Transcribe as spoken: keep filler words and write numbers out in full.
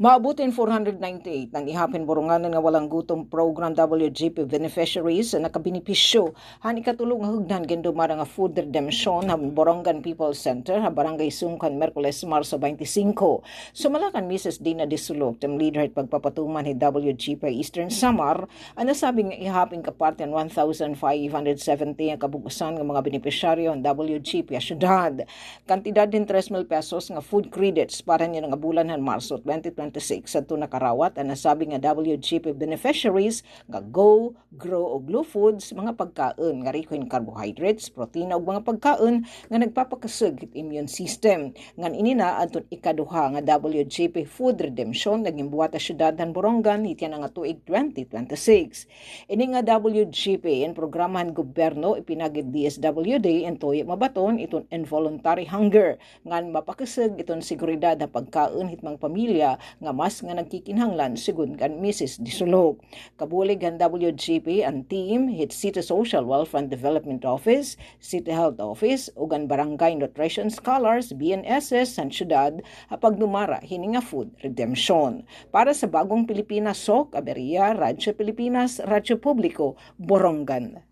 Maabot hin four hundred ninety-eight an ihap hin Boronganan nga Walang Gutom Program W G P beneficiaries an nakabenepisyo han ikatulo nga hugna han gindumara nga food redemption han Borongan People's Center ha Barangay Sungkan, Miyerkules, Marso twenty-five. Sumala kan Missus Dina Disulok, team leader hit pagpapatuman hit W G P Eastern Samar, an nasabi nga ihap in kaparte han one thousand five hundred seventy an kabug-usan nga mga benepisyaryo han W G P ha syudad. Kantidad hin tres mil pesos nga food credits para niyan nga bulan han Marso twenty twenty-six. Adto nakarawat an nasabi nga W G P beneficiaries nga Go, Grow ug Blue Foods, mga pagkaon nga riko hin carbohydrates, protina ug mga pagkaon nga nagpapakusog hit immune system. Ngan ini na adton ikaduha nga W G P food redemption nga ginbuhat ha syudad han Borongan hit yana nga tuig twenty twenty-six. Ini nga W G P in programa han gobyerno ipinagi hit D S W D in tuyo mabaton iton involuntary hunger ngan mapakusog iton seguridad ha pagkaon hit mga pamilya nga mas nga nagkikinahanglan, sugon kan Missus Disulok. Kabulig han W G P an team hit City Social Welfare and Development Office, City Health Office, ug an Barangay Nutrition Scholars, B N S S, han syudad ha pagdumara hini nga food redemption. Para sa Bagong Pilipinas, Sok Aberia, Radyo Pilipinas, Radyo Publiko, Borongan.